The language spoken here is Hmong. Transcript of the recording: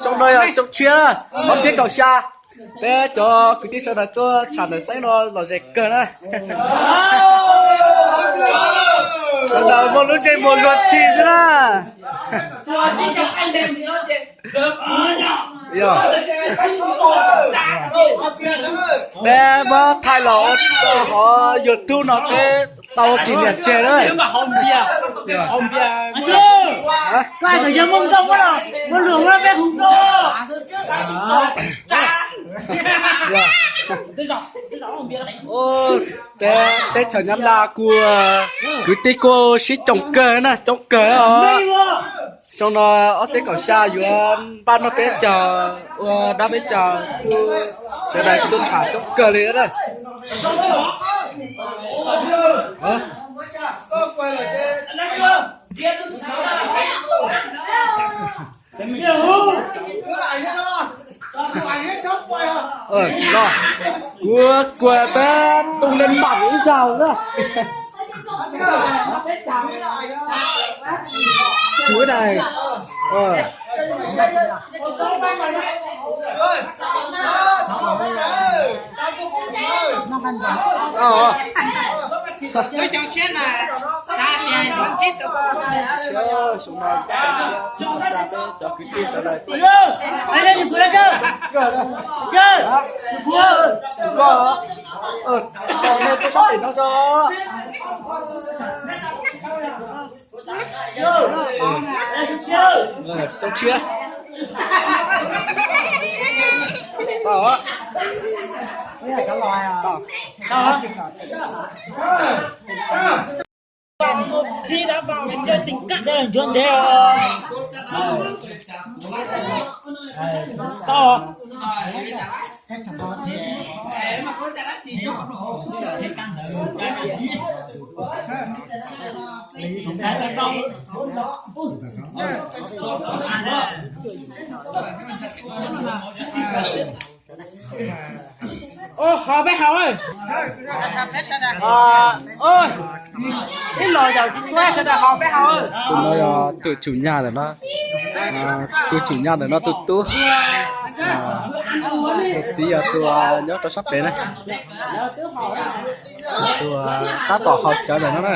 Xyoo no yog xyoo tshiab, ob txhiab kaum xya, peb cov kwv tij sawv daws tuaj tsham ntawm xeeb no lom zem kawg na. Sawv daws muaj lub ntsej muag luag txhij xwb na. Peb muab thaij los ua hauv YouTube no peb tau tsis niam tseg na. Peb teb chaws Nyab Laj kuj, kwv tij kuj sib coob kawg na, coob kawg os. Xyoo no ob txhiab kaum xya yuav npaj noj peb caug, ua dab peb caug, kuj sawv daws tuaj tsham coob kawg li na. Kuv kuas peb tus neeg npam ib zaug na. Chuv daim. Cov kwv tij sawv daws, koj, nej tuaj sab tim no tso. Xyoo tshiab. Ncuav ntev os. Tau. Ua, hos peb haus. Ib los yaum tsis txhua, sawv daws hos peb haus. Tus no yog tus tsum nyaj ntawm no, tus tsum nyaj ntawm no tus tub, tus txiv yog tus nyob rau sab pem na, tus tab tom haus cawv ntawm no na.